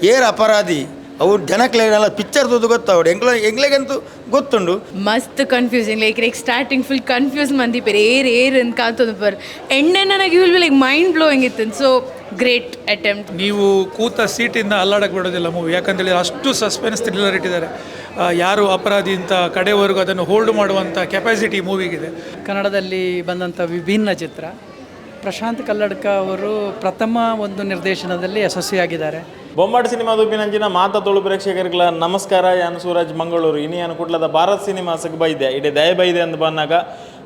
ಏರ್ ಅಪರಾಧಿ ಅವು ಜನಕ್ಲೆಗ್ ಪಿಕ್ಚರ್ ತೂದು ಗೊತ್ತಾವಡು, ಎಂಕ್ಲ ಎಂಕ್ಲೆಗಂತೂ ಗೊತ್ತುಂಡು. ಮಸ್ತ್ confusing, like starting full confuse ಮಂದಿಪೇರು, ಏರ್ ಏರ್ ಅಂತ ಕಾತೊಂದು ಪರ್ ಎಣ್ಣೆ ನನಗೆ will be like mind blowing ಇತ್ತು. ಸೊ ಗ್ರೇಟ್ ಅಟೆಂಪ್ಟ್. ನೀವು ಕೂತ ಸೀಟಿಂದ ಅಲ್ಲಾಡಕ್ಕೆ ಬಿಡೋದಿಲ್ಲ ಮೂವಿ. ಯಾಕಂತೇಳಿ ಅಷ್ಟು ಸಸ್ಪೆನ್ಸ್ ಥ್ರಿಲ್ಲರ್ ಇಟ್ಟಿದ್ದಾರೆ. ಯಾರು ಅಪರಾಧಿ ಅಂತ ಕಡೆವರೆಗೂ ಅದನ್ನು ಹೋಲ್ಡ್ ಮಾಡುವಂಥ ಕೆಪಾಸಿಟಿ ಮೂವಿಗಿದೆ. ಕನ್ನಡದಲ್ಲಿ ಬಂದಂಥ ವಿಭಿನ್ನ ಚಿತ್ರ. ಪ್ರಶಾಂತ್ ಕಲ್ಲಡ್ಕ ಅವರು ಪ್ರಥಮ ಒಂದು ನಿರ್ದೇಶನದಲ್ಲಿ ಯಶಸ್ವಿಯಾಗಿದ್ದಾರೆ. ಬೊಂಬಾಟ್ ಸಿನಿಮಾ ದುಬ್ಬಿನಂಚಿನ ಮಾತ ತುಳು ಪ್ರೇಕ್ಷಕರಿಗೆಲ್ಲ ನಮಸ್ಕಾರ. ಯಾನು ಸೂರಜ್ ಮಂಗಳೂರು. ಇನಿ ಯಾನು ಕುಡ್ಲದ ಭಾರತ್ ಸಿನಿಮಾಸಕ್ಕೆ ಬೈದೆ. ಇಡೆ ದಯ ಬೈದೆ ಅಂದ್ ಬಂದಾಗ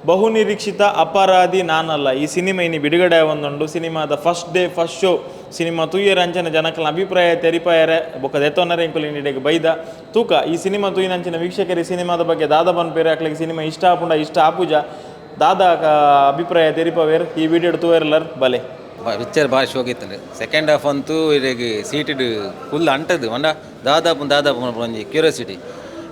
ಬಹು ನಿರೀಕ್ಷಿತ ಅಪರಾಧಿ ನಾನಲ್ಲ ಈ ಸಿನಿಮಾ ಇನಿ ಬಿಡುಗಡೆ ಒಂದುಂಡು. ಸಿನಿಮಾದ first day first show cinema ತೂಯರ ಅಂಚನ ಜನಕಲ್ನ ಅಭಿಪ್ರಾಯ ತೆರಿಪಾಯರೆ ಬೊಕ್ಕ ದೆತ್ತೊನ್ನರೆ ಇಂಕುಲು ಇನಿಡೆಗೆ ಬೈದ. ತೂಕ ಈ ಸಿನಿಮಾ ತೂಯಿನಂಚಿನ ವೀಕ್ಷಕರು ಈ ಸಿನಿಮಾದ ಬಗ್ಗೆ ದಾದ ಪನ್ಪೇರು, ಅಕ್ಲೆಗ್ ಸಿನಿಮಾ ಇಷ್ಟ ಆಪುಂಡ ಇಷ್ಟ ಆಪುಜ ದಾದ ಅಭಿಪ್ರಾಯ ತೆರಿಪವೇರ್ ಈ ವಿಡಿಯೋ ತೂಯರ್ಲರ್ ಬಲೆ. ಪಿಕ್ಚರ್ ಭಾರಿ ಶೋಕಿತ್ತಂಡು. ಸೆಕೆಂಡ್ ಹಾಫ್ ಅಂತೂ ಇರೆಗ್ ಸೀಟೆಡ್ ಫುಲ್ ಅಂಟದು ಪಂಡ ದಾದಾಪು ದಾದಾಪು ಒಂಜಿ ಕ್ಯೂರಿಯಾಸಿಟಿ.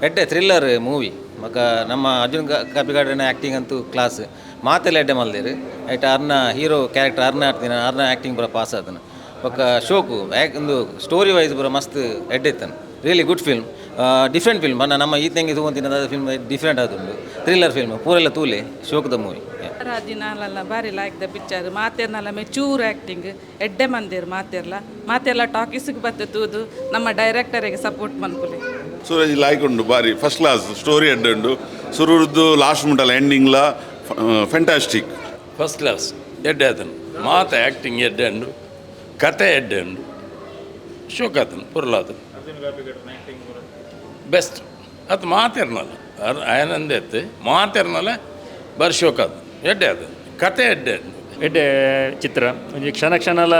ಎಡ್ಡೆ ಥ್ರಿಲ್ಲರ್ ಮೂವಿ. ಬೊಕ ನಮ್ಮ ಅರ್ಜುನ್ ಕಾಪಿಕಾಡಿನ ಆ್ಯಕ್ಟಿಂಗ್ ಅಂತೂ ಕ್ಲಾಸ್. ಮಾತೆಲ್ಲ ಎಡ್ಡೆ ಮಲ್ದೇರು. ಐಟ್ ಅರ್ನ ಹೀರೋ ಕ್ಯಾರೆಕ್ಟರ್ ಅರ್ನ ಆಡ್ತಿನ, ಅರ್ನ ಆ್ಯಕ್ಟಿಂಗ್ ಪೂರ ಪಾಸ್ ಆತನ. ಬೊಕ ಶೋಕು ಯಾಕ್ ಒಂದು ಸ್ಟೋರಿ ವೈಸ್ ಪೂರ ಮಸ್ತ್ ಎಡ್ಡೆ ಇತ್ತನು. Really good film, different film. ಪಂಡ ನಮ್ಮ ಈತೆಂಗೆ ತೂವೊಂತಿನ ಫಿಲ್ಮ್ ಡಿಫ್ರೆಂಟ್ ಆದುಂಡು. ಥ್ರಿಲ್ಲರ್ ಫಿಲ್ಮ್ ಪೂರೆಲ್ಲ ತೂಲೆ, ಶೋಕುದ ಮೂವಿ. ರಾಜಿನಾಲೆಲ್ಲ ಬಾರಿ ಲಾಯ್ಕ್ ದ ಪಿಕ್ಚರ್. ಮಾತೆರ್ನಲ್ಲ ಮೆಚೂರ್ ಆ್ಯಕ್ಟಿಂಗ್ ಎಡ್ಡೆ ಮಂದಿರ್. ಮಾತೆರ್ಲ ಮಾತೆಲ್ಲ ಟಾಕೀಸಿಗೆ ಬತ್ತೆ ತೂದು ನಮ್ಮ ಡೈರೆಕ್ಟರಿಗೆ ಸಪೋರ್ಟ್ ಮನ್ಪುಲೆ. ಸೂರಜ್ ಲಾಯ್ಕ್ ಉಂಡು, ಬಾರಿ ಫಸ್ಟ್ ಕ್ಲಾಸ್ ಸ್ಟೋರಿ ಎಡ್ಡೆ ಉಂಡು. ಸುರುರ್ದು ಲಾಸ್ಟ್ ಮುಟ್ಟಲ್ಲ ಎಂಡಿಂಗ್ಲ ಫ್ಯಾಂಟಾಸ್ಟಿಕ್. ಫಸ್ಟ್ ಕ್ಲಾಸ್, ಎಡ್ಡೆ ಆತನು. ಮಾತ ಆ್ಯಕ್ಟಿಂಗ್ ಎಡ್ಡೆ ಉಂಡು, ಕತೆ ಎಡ್ಡೆ ಉಂಡು, ಶೋಕ್ ಆತನು ಪುರ್ಲಾತನು. ಬೆಸ್ಟ್ ಅದು. ಮಾತಿರ್ನಲ್ಲ ಆನಂದ ಎತ್ತು ಮಾತಿರ್ನಲ್ಲ, ಬಾರಿ ಶೋಕ್ ಅದು. ಎಡ್ಡೆ ಅದು, ಕತೆ ಎಡ್ಡೆ ಉಂಡು. ಎಡ್ಡೆ ಚಿತ್ರ. ಒಂಜಿ ಕ್ಷಣ ಕ್ಷಣಲ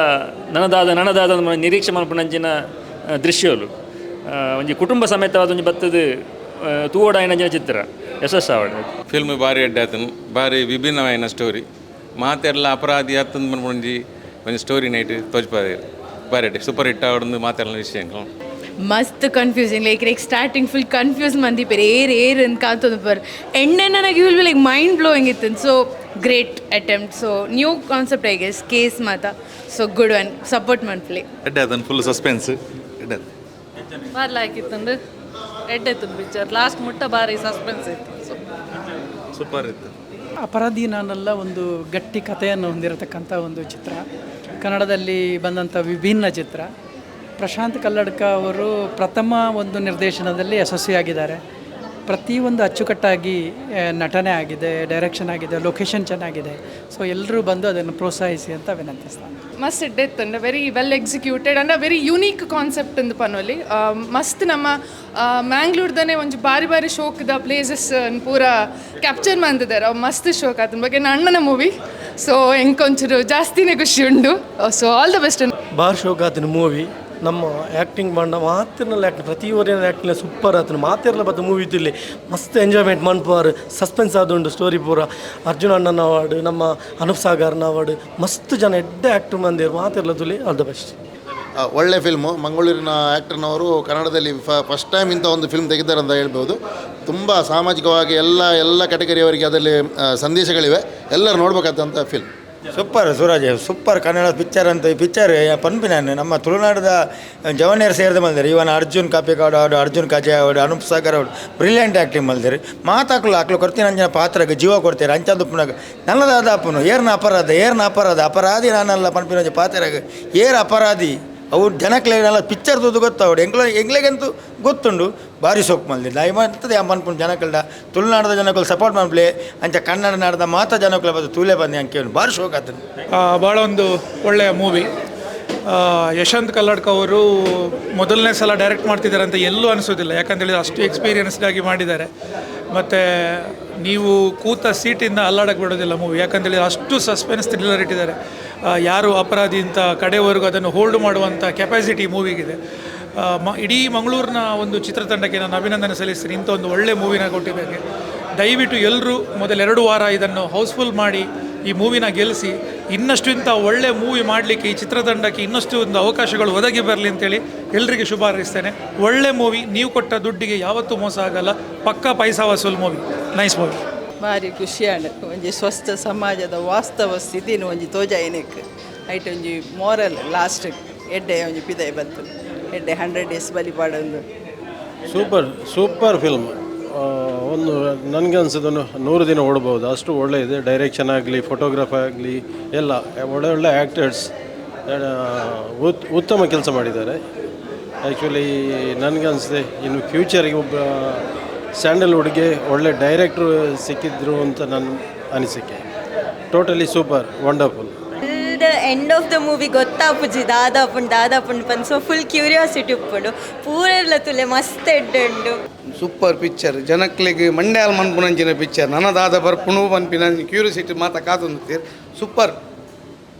ನನದಾದ ನನದಾದ ನಿರೀಕ್ಷೆ ಮಲ್ಪುನಂಚಿನ ದೃಶ್ಯಲು. ಒಂಜಿ ಕುಟುಂಬ ಸಮೇತವಾದ ಒಂಜಿ ಬತ್ತದ ತೂವೊಡಾಯಿನಂಚಿನ ಚಿತ್ರ. ಯಶಸ್ಸಾವಡ್. ಫಿಲ್ಮ್ ಭಾರಿ ಎಡ್ಡೆ ಆತನು. ಭಾರಿ ವಿಭಿನ್ನವಾಯಿನ ಸ್ಟೋರಿ. ಮಾತೆರ್ಲ ಅಪರಾಧಿ ಅತ್ತಂದು ಒಂಜಿ ಒಂಜಿ ಸ್ಟೋರಿ ನೈಟ್ ತೋಜ್ಪಾದೇರು. ಭಾರಿ ಎಡ್ಡೆ, ಸೂಪರ್ ಹಿಟ್ ಆವಡೊಂದು ಮಾತೆರ್ಲ ವಿಷಯ. ಮಸ್ತ್ confusing, like starting full confuse ಮಂದಿಪೇರು, ಏರ್ ಏರ್ ಅಂತ ಕಾತೊಂದು ಪರ್ ಎಣ್ಣೆ ನನಗೆ will be like mind blowing ಇತ್ತು. So great attempt, so new concept, I guess, case ಮಾತ. ಸೊ ಗುಡ್ ಒನ್, ಸಪೋರ್ಟ್ ಮನ್ಪುಲೆ. ಎಡ್ಡೆ ಅದನ್ನು, ಫುಲ್ ಸಸ್ಪೆನ್ಸ್ ಎಡ್ಡೆ. ಬಾರಿ ಲಾಯ್ಕ್ ಇತ್ತಂಡು, ಎಡ್ಡೆ ಇತ್ತು ಪಿಕ್ಚರ್. ಲಾಸ್ಟ್ ಮುಟ್ಟ ಬಾರಿ ಸಸ್ಪೆನ್ಸ್ ಇತ್ತು ಸೊ ಸೂಪರ್ ಇತ್ತು. ಅಪರಾಧಿ ನಾನಲ್ಲ ಒಂದು ಗಟ್ಟಿ ಕಥೆಯನ್ನು ಹೊಂದಿರತಕ್ಕಂಥ ಒಂದು ಚಿತ್ರ. ಕನ್ನಡದಲ್ಲಿ ಬಂದಂಥ ವಿಭಿನ್ನ ಚಿತ್ರ. ಪ್ರಶಾಂತ್ ಕಲ್ಲಡ್ಕ ಅವರು ಪ್ರಥಮ ಒಂದು ನಿರ್ದೇಶನದಲ್ಲಿ ಯಶಸ್ವಿಯಾಗಿದ್ದಾರೆ. ಪ್ರತಿಯೊಂದು ಅಚ್ಚುಕಟ್ಟಾಗಿ ನಟನೆ ಆಗಿದೆ, ಡೈರೆಕ್ಷನ್ ಆಗಿದೆ, ಲೊಕೇಶನ್ ಚೆನ್ನಾಗಿದೆ. ಸೊ ಎಲ್ಲರೂ ಬಂದು ಅದನ್ನು ಪ್ರೋತ್ಸಾಹಿಸಿ ಅಂತ ವಿನಂತಿಸ್ತಾನೆ. ಮಸ್ತ್ ಎಡ್ಡೆ ಇತ್ತಂಡ. ವೆರಿ ವೆಲ್ ಎಕ್ಸಿಕ್ಯೂಟೆಡ್ ಅಂಡ ವೆರಿ ಯುನೀಕ್ ಕಾನ್ಸೆಪ್ಟ್ ಅಂದ್ ಪನೊಲಿ. ಮಸ್ತ್ ನಮ್ಮ ಮ್ಯಾಂಗ್ಳೂರ್ದನೆ ಒಂಜಿ ಬಾರಿ ಬಾರಿ ಶೋಕ್ದ ಪ್ಲೇಸಸ್ ಪೂರ ಕ್ಯಾಪ್ಚರ್ ಮಂತಿದ್ದಾರೆ. ಅವು ಮಸ್ತ್ ಶೋಕ್ ಆತನ ಬಗ್ಗೆ. ನನ್ನ ಅಣ್ಣನ ಮೂವಿ, ಸೊ ಎಂಕೊಂಚೂರು ಜಾಸ್ತಿನೇ ಖುಷಿ ಉಂಡು. ಸೊ ಆಲ್ the best. ಬಾರ್ ಶೋಕ್ ಆತನ ಮೂವಿ. ನಮ್ಮ ಆ್ಯಕ್ಟಿಂಗ್ ಬಂಡ ಮಾತಿರ್ನಲ್ಲ ಆ್ಯಕ್ಟಿಂಗ್, ಪ್ರತಿಯೊರಿನ ಆ್ಯಕ್ಟಿಂಗ್ ಸೂಪರ್ ಆತನ. ಮಾತಿರ್ಲ ಬತ್ತ ಮೂವಿ ಇತ್ತಿಲ್ಲಿ ಮಸ್ತ್ ಎಂಜಾಯ್ಮೆಂಟ್ ಮನ್ಪುವಾರ್. ಸಸ್ಪೆನ್ಸ್ ಆದುಂಡು ಸ್ಟೋರಿ ಪೂರ. ಅರ್ಜುನ ಅಣ್ಣನ ಅವಾರ್ಡ್, ನಮ್ಮ ಅನೂಪ್ ಸಾಗರ್ನ ಅವಾರ್ಡ್, ಮಸ್ತ್ ಜನ ಎಡ್ಡೆ ಆ್ಯಕ್ಟರ್ ಮಂದಿರು. ಮಾತಿರ್ಲ ತುಲಿ, ಆಲ್ the best. ಒಳ್ಳೆ ಫಿಲ್ಮು. ಮಂಗಳೂರಿನ ಆ್ಯಕ್ಟರ್ನವರು ಕನ್ನಡದಲ್ಲಿ ಫಸ್ಟ್ ಟೈಮ್ ಇಂಥ ಒಂದು ಫಿಲ್ಮ್ ತೆಗೆದಾರೆ ಅಂತ ಹೇಳ್ಬೋದು. ತುಂಬ ಸಾಮಾಜಿಕವಾಗಿ ಎಲ್ಲ ಎಲ್ಲ ಕ್ಯಾಟಗರಿಯವರಿಗೆ ಅದರಲ್ಲಿ ಸಂದೇಶಗಳಿವೆ. ಎಲ್ಲರೂ ನೋಡಬೇಕಾದಂಥ film. Super Suraj, super. Kannada picture ಅಂತ ಈ ಪಿಕ್ಚರ್ ಪನ್ಪಿ ನಾನು. ನಮ್ಮ ತುಳುನಾಡದ ಜವನಿಯರು ಸೇರಿದ ಮಲ್ದಾರೆ. ಇವನ್ ಅರ್ಜುನ್ ಕಾಪಿಕಾಡು ಅವಡು, ಅರ್ಜುನ್ ಕಜೆ ಅವಡು, ಅನೂಪ್ ಸಾಗರ್ ಅವಡು ಬ್ರಿಲಿಯಂಟ್ ಆ್ಯಕ್ಟಿಂಗ್ ಮಲ್ದಾರೆ. ಮಾತಾಕ್ಲು ಅಕ್ಲು ಕೊರ್ತಿನ ಅಂಚಿನ ಪಾತ್ರಕ್ಕೆ ಜೀವ ಕೊಡ್ತಾರೆ. ಅಂಚಂದು ನನ್ನದಾದ ಅಪ್ಪನು ಏರ್ನ ಅಪರಾಧ, ಏರ್ನ ಅಪರಾಧ, ಅಪರಾಧಿ ನಾನಲ್ಲ ಪನ್ಪಿನ ಒಂಜಿ ಪಾತ್ರಗ್ ಏರ್ ಅಪರಾಧಿ ಅವು ಜನಕ್ಲೆಗ್ ಪಿಕ್ಚರ್ ತೂದು ಗೊತ್ತಾವಡು, ಎಂಕ್ಲ ಎಂಕ್ಲೆಗಂತೂ ಗೊತ್ತುಂಡು. ಬಾರಿ ಸೋಕ್ ಮಲ್ದಿಲ್ಲ ಮತ್ತದೆ ಪನ್ಪುಂಡು. ಜನಕಲ್ಡ ತುಳುನಾಡದ ಜನಕುಲು ಸಪೋರ್ಟ್ ಮನ್ಪುಲೆ. ಅಂಚ ಕನ್ನಡ ನಾಡದ ಮಾತ ಜನಕುಲ ಬತ್ತು ತೂಲೆ ಬಂದು ಅಂಕೇನು. ಬಾರಿ ಶೋಕ್ ಆತನು. ಭಾಳ ಒಂದು ಒಳ್ಳೆಯ ಮೂವಿ. ಯಶವಂತ್ ಕಲ್ಲಡ್ಕ ಅವರು ಮೊದಲನೇ ಸಲ ಡೈರೆಕ್ಟ್ ಮಾಡ್ತಿದ್ದಾರೆ ಅಂತ ಎಲ್ಲೂ ಅನಿಸೋದಿಲ್ಲ. ಯಾಕಂತೇಳಿದ್ರೆ ಅಷ್ಟು ಎಕ್ಸ್ಪೀರಿಯನ್ಸ್ಡ್ ಆಗಿ ಮಾಡಿದ್ದಾರೆ. ಮತ್ತು ನೀವು ಕೂತ ಸೀಟಿಂದ ಅಲ್ಲಾಡಕ್ಕೆ ಬಿಡೋದಿಲ್ಲ ಮೂವಿ. ಯಾಕಂತೇಳಿದ್ರೆ ಅಷ್ಟು ಸಸ್ಪೆನ್ಸ್ ಥ್ರಿಲ್ಲರ್ ಇಟ್ಟಿದ್ದಾರೆ. ಯಾರು ಅಪರಾಧಿ ಅಂತ ಕಡೆವರೆಗೂ ಅದನ್ನು ಹೋಲ್ಡ್ ಮಾಡುವಂಥ ಕೆಪಾಸಿಟಿ ಮೂವಿಗಿದೆ. ಇಡೀ ಮಂಗಳೂರಿನ ಒಂದು ಚಿತ್ರತಂಡಕ್ಕೆ ನಾನು ಅಭಿನಂದನೆ ಸಲ್ಲಿಸ್ತೀನಿ, ಇಂಥ ಒಂದು ಒಳ್ಳೆ ಮೂವಿನ ಕೊಟ್ಟಿದ್ದಕ್ಕೆ. ದಯವಿಟ್ಟು ಎಲ್ಲರೂ ಮೊದಲೆರಡು ವಾರ ಇದನ್ನು ಹೌಸ್ಫುಲ್ ಮಾಡಿ, ಈ ಮೂವಿನ ಗೆಲ್ಲಿಸಿ. ಇನ್ನಷ್ಟು ಇಂಥ ಒಳ್ಳೆ ಮೂವಿ ಮಾಡಲಿಕ್ಕೆ ಈ ಚಿತ್ರತಂಡಕ್ಕೆ ಇನ್ನಷ್ಟು ಒಂದು ಅವಕಾಶಗಳು ಒದಗಿ ಬರಲಿ ಅಂತೇಳಿ ಎಲ್ರಿಗೆ ಶುಭ ಹಾರೈಸ್ತೇನೆ. ಒಳ್ಳೆ ಮೂವಿ. ನೀವು ಕೊಟ್ಟ ದುಡ್ಡಿಗೆ ಯಾವತ್ತೂ ಮೋಸ ಆಗಲ್ಲ. ಪಕ್ಕಾ ಪೈಸಾ ವಸೂಲ್ ಮೂವಿ. Nice movie. ಭಾರಿ ಖುಷಿಯಾಣ. ಒಂಜಿ ಸ್ವಸ್ಥ ಸಮಾಜದ ವಾಸ್ತವ ಸ್ಥಿತಿನ ಒಂಜಿ ತೋಜಾಯಿನೆಕ್ ಐಟ್ ಒಂಜಿ ಮೋರಲ್ ಲಾಸ್ಟ್ ಎಡ್ಡೆ ಒಂಜಿ ಪಿದೈ ಬಂತು. ಎಡ್ಡೆ 100 ಡೇಸ್ ಬಲಿ ಪಾಡೊಂದು. Super super film. ಒಂದು ನನಗೆ ಅನ್ಸಿದ್ದು 100 ದಿನ ಓಡ್ಬೋದು, ಅಷ್ಟು ಒಳ್ಳೆಯದೆ. ಡೈರೆಕ್ಷನ್ ಆಗಲಿ, ಫೋಟೋಗ್ರಾಫ್ ಆಗಲಿ, ಎಲ್ಲ ಒಳ್ಳೆ ಒಳ್ಳೆ ಆ್ಯಕ್ಟರ್ಸ್ ಉತ್ತಮ ಕೆಲಸ ಮಾಡಿದ್ದಾರೆ. ಆ್ಯಕ್ಚುಲಿ ನನಗೆ ಅನಿಸಿದೆ ಇನ್ನು ಫ್ಯೂಚರಿಗೆ ಒಬ್ಬ ಸ್ಯಾಂಡಲ್ವುಡ್ಗೆ ಒಳ್ಳೆ ಡೈರೆಕ್ಟ್ರು ಸಿಕ್ಕಿದ್ರು ಅಂತ ನನ್ನ ಅನಿಸಿಕೆ. Totally super, wonderful. The end of the movie ಗೊತ್ತಾಪುಜಿ ದಾದಾಪುಂಡು ದಾದಾಪುಂಡು ಪನ್, ಸೊ ಫುಲ್ ಕ್ಯೂರಿಯಾಸಿಟಿ ಉಪ್ಪುಂಡು ಪೂರೆಲ್ಲ ತುಲೆ ಮಸ್ತ್ ಎಡ್ಡುಂಡು. ಸೂಪರ್ ಪಿಕ್ಚರ್, ಜನಕ್ಲೆಗ್ ಮಂಡ್ಯಾಲ್ ಮನ್ಪುನಂಚಿನ ಪಿಕ್ಚರ್. ನನ್ನ ದಾದ ಬರ್ಪುಣು ಪನ್ಪಿನ ಕ್ಯೂರಿಯಾಸಿಟಿ ಮಾತ ಕಾತೊಂದುತ್ತೀರ್. ಸೂಪರ್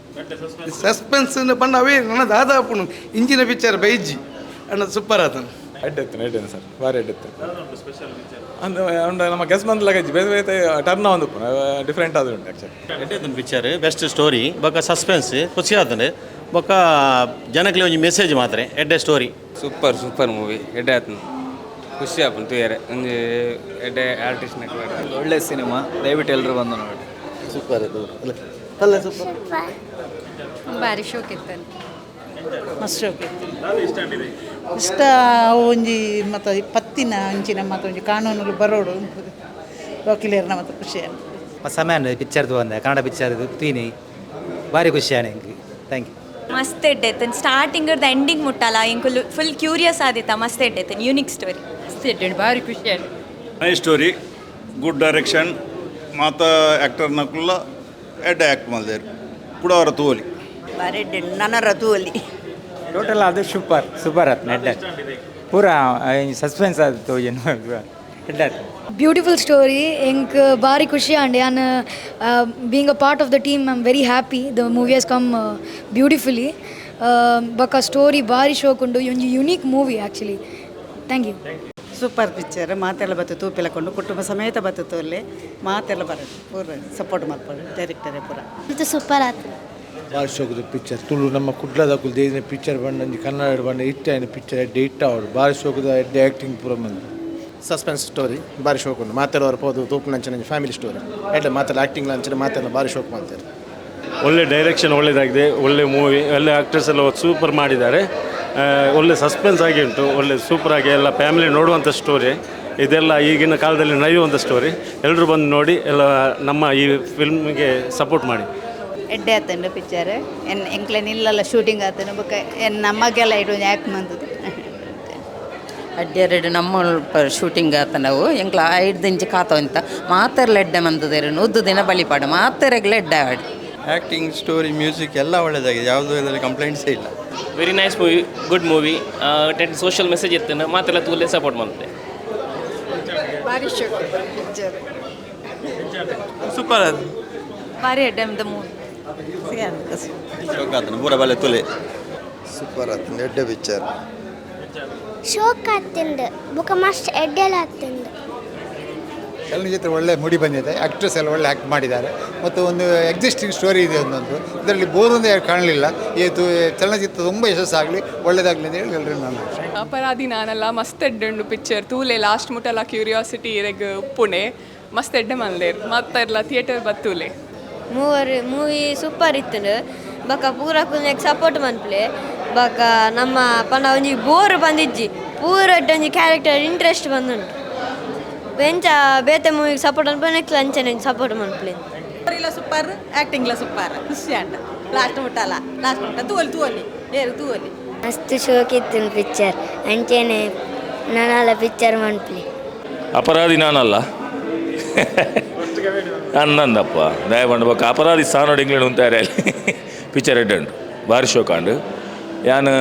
ಸಸ್ಪೆನ್ಸ್ ಪಂಡ ಅವೇ ನನ್ನ ದಾದಾಪುಣು ಇಂಚಿನ ಪಿಕ್ಚರ್ ಬೈಜಿ ಅಣ್ಣ ಸೂಪರ್ ಆತನು. ಎಡ್ಡೆತ್ತು ಎಡ್ಡೆನು ಸರ್, ಭಾರಿ ಎಡ್ಡೆತ್ತು. ಅಂದ್ರೆ ನಮ್ಮ ಗೆಸ್ ಬಂದ್ಲಾಗಜ್ಜಿ ಬೇರೆ ಬೇರೆ ಟರ್ನ್ ಒಂದು ಡಿಫ್ರೆಂಟ್ ಆದ ಉಂಟು ಆ್ಯಕ್ಚುಲಿ. ಎಡ್ಡೆತ್ತುಂಡು ಪಿಕ್ಚರ್, ಬೆಸ್ಟ್ ಸ್ಟೋರಿ ಬೊಕ್ಕ ಸಸ್ಪೆನ್ಸ್ ಖುಷಿ ಆತಂಡು. ಬೊಕ್ಕ ಜನಕ್ಲೆ ಒಂಜಿ ಮೆಸೇಜ್ ಮಾತ್ರ ಎಡ್ಡೆ ಸ್ಟೋರಿ. ಸೂಪರ್ ಸೂಪರ್ ಮೂವಿ, ಎಡ್ಡೆ ಆತನು, ಖುಷಿ ಆಪುಂಡು ತೂಯರೆ. ಒಂಜಿ ಎಡ್ಡೆ ಆರ್ಟಿಸ್ಟ್. ಒಳ್ಳೆ ಸಿನಿಮಾ, ದಯವಿಟ್ಟು ಎಲ್ಲರೂ ಬಂದು ನೋಡಿ. ಸೂಪರ್ ಅಲ್ಲ, ಸೂಪರ್. ಭಾರಿ ಶೋಕ್ ಇತ್ತು. ಮಸ್ತ್ ಶೋಕ್ ಇತ್ತು. ಇಷ್ಟ ಒಂಜಿ ಮತ್ತು ಪತ್ತಿನ ಅಂಚಿನ ಮತ್ತು ಒಂಜಿ ಕಾನೂನು ಬರೋಡು ವಕೀಲರ್ನ ಮತ್ತು ಖುಷಿ. ಸಮಯ ಪಿಕ್ಚರ್ ತಗೊಂಡೆ, ಕನ್ನಡ ಪಿಕ್ಚರ್ ತೀನಿ, ಭಾರಿ ಖುಷಿ ಆನೆ. Thank you. ಮಸ್ತ್ ಎಡ್ಡೆತ್ತನ್ ಸ್ಟಾರ್ಟಿಂಗ್ ಎಂಡಿಂಗ್ ಮುಟ್ಟಲ್ಲ ಇಂಕುಲು ಫುಲ್ ಕ್ಯೂರಿಯಸ್ ಆದಿತ್ತ. ಮಸ್ತ್ ಎಡ್ಡೆತ್ತನ್, ಯೂನಿಕ್ ಸ್ಟೋರಿ. ಮಸ್ತ್ ಎಡ್ಡೆ, ಭಾರಿ ಖುಷಿ ಆನೆ. ನೈಸ್ ಸ್ಟೋರಿ, ಗುಡ್ ಡೈರೆಕ್ಷನ್, ಮಾತ ಆ್ಯಕ್ಟರ್ನಕುಲ್ಲ ಎಡ್ಡೆ ಆ್ಯಕ್ಟ್ ಮಲ್ದೇರು ಕುಡವರ ತೂವಲಿ. ಬಾರಿ ಎಡ್ಡೆ, ನನರ ತೂವಲಿ. ಟೋಟಲ್ ಅದು ಸೂಪರ್ ಸೂಪರ್ ಆತ್ನ ಎಡ್ಡೆ, ಪೂರಾ ಸಸ್ಪೆನ್ಸ್ ಆಯ್ತು ಏನು ಎಡ್ಡೆ ಆಯ್ತು. ಬ್ಯೂಟಿಫುಲ್ ಸ್ಟೋರಿ, ಎಂಕ್ ಭಾರಿ ಖುಷಿ and an being a part of the team I am very happy. The movie has come beautifully. ಬೊಕ್ಕ ಸ್ಟೋರಿ ಭಾರಿ ಶೋಕ್ ಉಂಡು, ಒಂಜಿ unique movie actually. Thank you. Super picture, ಮಾತೆಲ್ಲ ಬತ್ತು ತೂಪಿಲಕೊಂಡು ಕುಟುಂಬ ಸಮೇತ ಬತ್ತು ತೋಲೆ ಮಾತೆಲ್ಲ ಬರೋದು ಪೂರ ಸಪೋರ್ಟ್ ಮಾಡ್ಬೋದು ಡೈರೆಕ್ಟರೇ ಪೂರ. ಇದು ಸೂಪರ್ ಆಯ್ತು. ಭಾರಿ ಶೋಕದ ಪಿಕ್ಚರ್. ತುಳು ನಮ್ಮ ಕುಡ್ಲದ ದೇಜಿನ ಪಿಕ್ಚರ್ ಬಂಡ, ಕನ್ನಡ ಬಂಡ ಇಟ್ಟ ಪಿಕ್ಚರ್ ಎಡ್ಡೆ ಇಟ್ಟ ಅವರು ಭಾರಿ ಶೋಕದ ಎಡ್ಡೆ ಆ್ಯಕ್ಟಿಂಗ್ ಪೂರ ಬಂದು. ಸಸ್ಪೆನ್ಸ್ ಸ್ಟೋರಿ ಭಾರಿ ಶೋಕ್ ಉಂಟು. ಮಾತೆಲ್ಲವರು ಪೋದು ತೂಪುನಂಚಿನ ಫ್ಯಾಮಿಲಿ ಸ್ಟೋರಿ ಎಡ್ಡೆ ಮಾತೆಲ್ಲ ಆ್ಯಕ್ಟಿಂಗ್ ಲಂಚಿನ ಮಾತೆಲ್ಲ ಭಾರಿ ಶೋಕ್ ಮಾಡ್ತಾರೆ. ಒಳ್ಳೆ ಡೈರೆಕ್ಷನ್ ಒಳ್ಳೆಯದಾಗಿದೆ, ಒಳ್ಳೆ ಮೂವಿ, ಒಳ್ಳೆ ಆ್ಯಕ್ಟರ್ಸ್ ಎಲ್ಲ ಸೂಪರ್ ಮಾಡಿದ್ದಾರೆ. ಒಳ್ಳೆ ಸಸ್ಪೆನ್ಸ್ ಆಗಿ ಉಂಟು, ಒಳ್ಳೆ ಸೂಪರಾಗಿ ಎಲ್ಲ ಫ್ಯಾಮಿಲಿ ನೋಡುವಂಥ ಸ್ಟೋರಿ ಇದೆಲ್ಲ. ಈಗಿನ ಕಾಲದಲ್ಲಿ ನಡೆಯುವಂಥ ಸ್ಟೋರಿ. ಎಲ್ಲರೂ ಬಂದು ನೋಡಿ, ಎಲ್ಲ ನಮ್ಮ ಈ ಫಿಲ್ಮಿಗೆ ಸಪೋರ್ಟ್ ಮಾಡಿ. ಎಡ್ಡೆ ಆತಂಡು ಪಿಕ್ಚರ್, ಎನ್ ಎಂಕ್ಲೆ ನಿಲ್ಲಲ್ಲ ಶೂಟಿಂಗ್ ಆತನು ಬೊಕ್ಕ ಎನ್ ನಮಗೆಲ್ಲ ಇಡು ಯಾಕೆ ಮಂದದು. ಅಡ್ಡೆರಡು ನಮ್ಮ ಶೂಟಿಂಗ್ ಆತ ನಾವು ಎಂಕ್ಲ ಐದು ಇಂಚು ಕಾತ ಅಂತ ಮಾತೆರ್ಲ ಎಡ್ಡೆ ಮಂದದೇರು ಉದ್ದು ದಿನ ಬಲಿಪಾಡು ಮಾತೆರೆಗ್ಲ ಎಡ್ಡೆ ಆಡಿ. ಆ್ಯಕ್ಟಿಂಗ್, ಸ್ಟೋರಿ, ಮ್ಯೂಸಿಕ್ ಎಲ್ಲ ಒಳ್ಳೆಯದಾಗಿದೆ, ಯಾವುದೂ ಇದರಲ್ಲಿ ಕಂಪ್ಲೇಂಟ್ಸೇ ಇಲ್ಲ. Very nice movie, good movie. Social message ಇರ್ತೇನೆ ಮಾತೆಲ್ಲ ತೂಲೆ ಸಪೋರ್ಟ್ ಮಾಡ್ತೆ. ಭಾರಿ ಶೋಕ್ ಪಿಕ್ಚರ್. ಸೂಪರ್ ಅದು. ಭಾರಿ ಎಡ್ಡೆ ಮೂವಿ. ಶೋಕ್ ಆತನು ಪೂರ ಬಲೆ ತುಲೆ. ಸೂಪರ್ ಆತನು, ಎಡ್ಡೆ ಪಿಕ್ಚರ್. ಶೋಕ್ ಆತಂಡು ಬೊಕ ಮಸ್ತ್ ಎಡ್ಡೆಲ ಆತಂಡು. ಚಲನಚಿತ್ರ ಒಳ್ಳೆ ಮೂಡಿ ಬಂದಿದೆ, ಆ್ಯಕ್ಟ್ರೆಸ್ ಎಲ್ಲ ಒಳ್ಳೆ ಆ್ಯಕ್ಟ್ ಮಾಡಿದ್ದಾರೆ ಮತ್ತು ಒಂದು ಎಕ್ಸಿಸ್ಟಿಂಗ್ ಸ್ಟೋರಿ ಇದೆ ಒಂದೊಂದು. ಇದರಲ್ಲಿ ಬೋರ್ ಒಂದು ಯಾರು ಕಾಣಲಿಲ್ಲ. ಇದು ಚಲನಚಿತ್ರ ತುಂಬ ಯಶಸ್ಸಾಗಲಿ, ಒಳ್ಳೆಯದಾಗಲಿ ಅಂತ ಹೇಳಿ ಎಲ್ಲರೂ ನಾನು. ಅಪರಾಧಿ ನಾನಲ್ಲ ಮಸ್ತ್ ಎಡ್ಡುಂಡು ಪಿಕ್ಚರ್ ತೂಲೆ ಲಾಸ್ಟ್ ಮುಟ್ಟಲ್ಲ ಕ್ಯೂರಿಯಾಸಿಟಿ ಇರೆಗ್ ಉಪ್ಪುಣೆ ಮಸ್ತ್ ಎಡ್ಡೆ ಮಲ್ದೇರ್ ಮತ್ತೆಲ್ಲ ಥಿಯೇಟರ್ ಬತ್ತೂಲೆ. ಮೂವಿ ಸೂಪರ್ ಇತ್ತು ಬೊಕ ಪೂರ ಕುಲ್ನೆಗ್ ಸಪೋರ್ಟ್ ಮನ್ಪುಲೆ. ಬೊಕ ನಮ್ಮ ಪಂಡ ಒಂಜಿ ಬೋರ್ ಬಂದಿಜ್ಜಿ, ಪೂರ ಒಂಜಿ ಕ್ಯಾರೆಕ್ಟರ್ ಇಂಟ್ರೆಸ್ಟ್ ಬಂದುಂಟು. ಎಂಚ ಬೇತೆ ಮೂವಿಗೆ ಸಪೋರ್ಟ್ ಅನ್ಪುನೆ ನೆಕ್ಸ್ಟ್ ಅಂಚನೆ ಸಪೋರ್ಟ್ ಮನ್ಪುಲೆ. ಸೂಪರ್ ಆ್ಯಕ್ಟಿಂಗ್ಲ ಸೂಪರ್, ಖುಷಿ ಆಂಡ ಲಾಸ್ಟ್ ಮುಟ್ಟಲ್ಲ ಲಾಸ್ಟ್ ಮುಟ್ಟ ತೂವಲಿ ತೂವಲಿ ಏರು ತೂವಲಿ. ಮಸ್ತ್ ಶೋಕ್ ಇತ್ತು ಪಿಕ್ಚರ್, ಅಂಚೆನೆ ನಾನಲ್ಲ ಪಿಕ್ಚರ್ ಮನ್ಪುಲೆ. ಅಪರಾಧಿ ನಾನಲ್ಲ ಅನ್ನಂದಪ್ಪ ದಯಪಂಡ ಬೊಕ್ಕ ಅಪರಾಧಿ ಸ್ಥಾನೋಡು ಇಂಗ್ಲೆಂಡ್ ಉಂತಾರೆ ಪಿಕ್ಚರ್ ಎಡ್ಡೆ ಉಂಟು, ಭಾರಿ ಶೋಕಾಂಡು. ಯಾನ್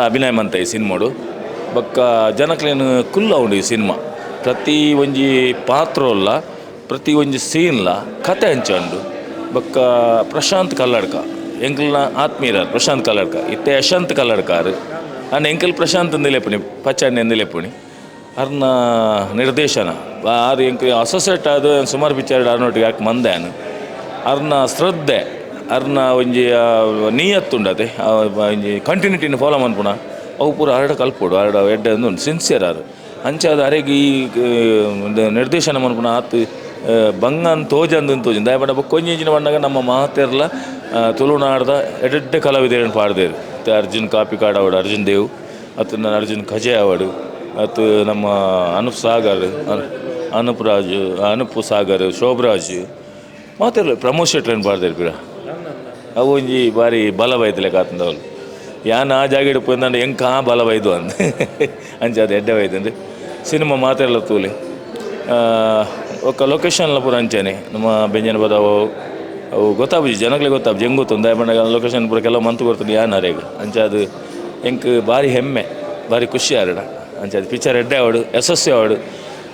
ಅಭಿನಯ ಮಂತ ಈ ಸಿನಿಮಾಡು ಬೊಕ್ಕ ಜನಕ್ಲೇನು ಕುಲ್ಲ ಉಂಡು ಈ ಸಿನಿಮಾ. ಪ್ರತಿ ಒಂಜಿ ಪಾತ್ರ ಪ್ರತಿ ಒಂಜಿ ಸೀನ್ಲ ಕತೆ ಅಂಚಂಡು. ಬೊಕ್ಕ ಪ್ರಶಾಂತ್ ಕಲ್ಲಡ್ಕ ಎಂಕಲ್ನ ಆತ್ಮೀಯರ ಪ್ರಶಾಂತ್ ಕಲ್ಲಡ್ಕ ಇತ್ತೆ ಯಶಂತ್ ಕಲ್ಲಡ್ಕಾರ್ ಅಂಡ್ ಎಂಕಲ್ ಪ್ರಶಾಂತ್ ಅಂದಿಲೆಪುಣಿ ಪಚ್ಚಣ್ಣೆ ಅಂದಿಲೆಪುಣಿ ಅರ್ನ ನಿರ್ದೇಶನ ಆರು ಎಂಕ್ ಅಸೋಸಿಯೇಟ್ ಆದ ಸುಮಾರು ಪಿಕ್ಚರ್ ಆರ್ನೊಟ್ಟಿಗೆ ಯಾಕೆ ಮಂದ್ಯಾನು ಅರ್ನ ಶ್ರದ್ಧೆ ಅರ್ನ ಒಂಜಿ ನಿಯತ್ತುಂಡತೆ ಒಂಜಿ ಕಂಟಿನ್ಯೂಟಿನ ಫಾಲೋ ಮನ್ಪುಣ ಅವು ಪೂರ ಅರಡ ಕಲ್ಪೊಡು ಅರಡ ಎಡ್ಡೆ ಉಂಡು ಸಿನ್ಸಿಯರ್ ಆರು ಅಂಚಾದ ಅರೆಗ್ ಈ ನಿರ್ದೇಶನ ಮನ್ಪುಣ ಆತ್ ಬಂಗನ್ ತೋಜಂದು ತೋಜಂದು ದಯಪಂಡ ಬೊಕ್ಕ ಒಂಜಿ ಪಂಡಾಗ ನಮ್ಮ ಮಹತೆರ್ಲ ತುಳುನಾಡ್ದ ಎಡ್ಡೆ ಕಲಾವಿದರನ್ನು ಪಾಡ್ದೇರು ಅರ್ಜುನ್ ಕಾಪಿಕಾಡ್ ಅವಡು ಅರ್ಜುನ್ ದೇವ್ ಅತ್ತು ಅರ್ಜುನ್ ಕಜೆ ಆವಡು, ಅತ್ತು ನಮ್ಮ ಅನೂಪ್ ಸಾಗರ್, ಅನೂಪ್ ರಾಜ್, ಅನೂಪ್ ಸಾಗರ್, ಶೋಭರಾಜ್ ಮಾತೆರ್ಲ ಪ್ರಮೋದ್ ಶೆಟ್ರನ್ ಪಾಡ್ದೇರ್ ಪಿರ. ಅವು ಒಂಜಿ ಬಾರಿ ಬಲ ಬೈದಲೆಕ್ಕ ಆತಂದವಳು. ಯಾನ್ ಆ ಜಾಗೆಡ್ ಪೋಯಿಂದಂಡ ಎಂಕ್ ಆ ಬಲ ಬೈದು ಅಂದ್ ಅಂಚ ಅದು ಎಡ್ಡೆ ಬೈದಂದು ಸಿನಿಮಾ ಮಾತೆರ್ಲ ತೂಲೆ. ಒಕ್ಕ ಲೊಕೇಶನ್ಲ ಪೂರ ಅಂಚನೆ ನಮ್ಮ ಬೆಂಜನ ಬದಾವು ಅವು ಗೊತ್ತಾಪುಜಿ ಜನಗಳಿಗೆ ಗೊತ್ತಾಪುಜಿ ಹೆಂಗೆ ಗೊತ್ತುಂದು. ದಾಯೆ ಪಂಡ ಲೊಕೇಶನ್ ಪೂರ ಕೆಲವು ಮಂತ್ ಕೊರ್ತುಂಡು ಯಾನ್ ಅರೆಗ್. ಅಂಚ ಅದು ಎಂಕ್ ಬಾರಿ ಹೆಮ್ಮೆ, ಬಾರಿ ಖುಷಿ ಆರಡ. ಅಂಚ ಅದು ಪಿಕ್ಚರ್ ಎಡ್ಡೆ ಆವಡು, ಯಶಸ್ವಿ ಆವಡು.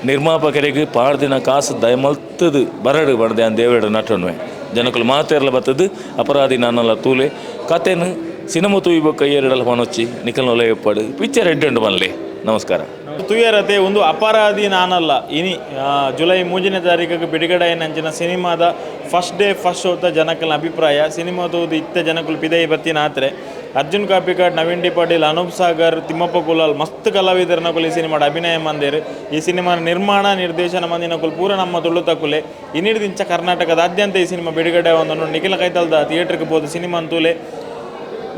ನಿರ್ಮಾಪಕರಿಗೆ ಪಾಡ್ದಿನ ಕಾಸು ದಯಮಲ್ತದು ಬರಡು ಪಂಡ್ದೆ ಯಾನ್ ದೇವೆರಡ ನಟೊನ್ವೆ. ಜನಕುಲು ಮಾತೆರ್ಲ ಬತ್ತದು ಅಪರಾಧಿ ನಾನಲ್ಲ ತೂಲೆ. ಕತೆನ್ ಸಿನಿಮಾ ತೂಯಿ ಬೊಕ್ಕ ಏರೆಡಲ ಪನೊಚ್ಚಿ ನಿಕಲ್ನ ಒಲಯ ಉಪ್ಪಡು ಪಿಕ್ಚರ್ ಎಡ್ಡೆ ಉಂಡು ಪನ್ಲೆ. ನಮಸ್ಕಾರ. ತುಯರತೆ ಒಂದು ಅಪರಾಧಿ ನಾನಲ್ಲ ಇನಿ ಜುಲೈ 3ನೇ ತಾರೀಕಿಗೆ ಬಿಡುಗಡೆ ಅಂಚಿನ ಸಿನಿಮಾದ ಫಸ್ಟ್ ಡೇ ಫಸ್ಟ್ ಶೋತ ಜನಕಲ್ನ ಅಭಿಪ್ರಾಯ. ಸಿನಿಮಾ ತೂದು ಇತ್ತ ಜನಕುಲು ಪಿದೈ ಬತ್ತಿನ ಆತ್ರೆ. ಅರ್ಜುನ್ ಕಾಪಿಕಾಡ್, ನವೀನ್ ಡಿ ಪಾಟೀಲ್, ಅನೂಪ್ ಸಾಗರ್, ತಿಮ್ಮಪ್ಪ ಕುಲಾಲ್ ಮಸ್ತ್ ಕಲಾವಿದರನಕುಲು ಈ ಸಿನಿಮಾದ ಅಭಿನಯ ಮಂದೇರು. ಈ ಸಿನಿಮಾದ ನಿರ್ಮಾಣ ನಿರ್ದೇಶನ ಮಂದಿನಕುಲು ಪೂರ ನಮ್ಮ ತುಳುತಕುಲೆ. ಇನ್ನಿಡ್ದಿಂಚ ಕರ್ನಾಟಕದಾದ್ಯಂತ ಈ ಸಿನಿಮಾ ಬಿಡುಗಡೆ ಒಂದು ನಿಖಿಲ ಕೈತಲ್ದ ಥಿಯೇಟರ್ಗೆ ಪೋದು ಸಿನಿಮಾ ಅಂತೂಲೆ.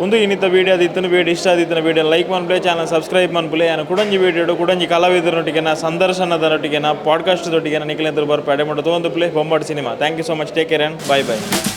ಒಂದು ಇನ್ನಿತ ವೀಡಿಯೋ ಆದಿತ್ತನು, ವೀಡಿಯೋ ಇಷ್ಟ ಆದಿತ್ತನ ವೀಡಿಯೋ ಲೈಕ್ ಮನ್ಪುಲೆ, ಚಾನಲ್ ಸಬ್ಸ್ಕ್ರೈಬ್ ಮನ್ಪುಲೆ. ಯಾನು ಕುಡಂಜಿ ವೀಡಿಯೋ ಕುಡಂಜಿ ಕಲಾವಿದರೊಟ್ಟಿಗೆನ ಸಂದರ್ಶನದೊಟ್ಟಿಗೆನ ಪಾಡ್ಕಾಸ್ಟ್ ದೊಟ್ಟಿಗೆನ ನಿಖಿಲ ಬರ್ಪೆ ಅಡೆ ತೋಂದು play Bombat cinema. Thank you so much, take care and bye bye.